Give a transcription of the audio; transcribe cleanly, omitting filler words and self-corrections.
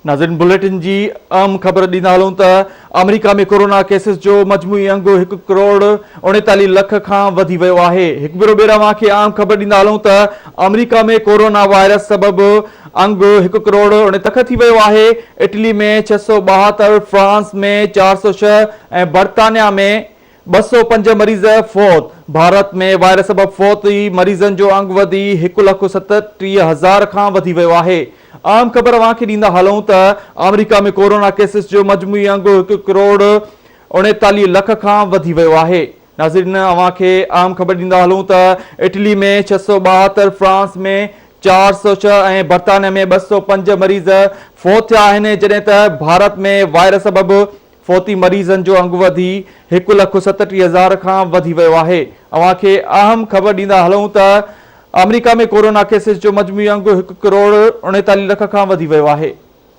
ناظرين بليٽن جي اهم خبر ڏيندا هلون ته آمريڪا ۾ ڪورونا ڪيسز جو مجموعي انگ هڪ ڪروڙ 39 لک کان وڌي ويو آهي. هڪ ڀيرو ٻيهر اوهان کي اهم خبر ڏيندا هلون ته آمريڪا ۾ ڪورونا وائرس سبب انگ هڪ ڪروڙ 39 لک ٿي ويو آهي. اٽلي ۾ 672، فرانس ۾ 406 ۽ برطانيا ۾ 205 مريض فوت، ڀارت ۾ وائرس سبب فوت ئي مريضن جو انگ وڌي هڪ لک 37 هزار کان وڌي ويو آهي. اهم خبر اوهان کي ڏيندا هلون ته آمريڪا ۾ ڪورونا ڪيسز جو مجموعي انگ هڪ ڪروڙ 39 لک کان وڌي ويو آهي. ناظرين اوهان کي اهم خبر ڏيندا هلون ته اٽلي ۾ 672، فرانس ۾ 406 ۽ برطانيا ۾ 205 مريض فوت ٿيا آهن جڏهن ته ڀارت ۾ وائرس سبب فوتي مريضن جو انگ وڌي هڪ لک 37 هزار کان وڌي ويو آهي. اوهان کي اهم خبر ڏيندا هلون ته آمريڪا ۾ ڪورونا ڪيسز جو مجموعي انگ هڪ ڪروڙ 39 لک کان وڌي ويو آهي.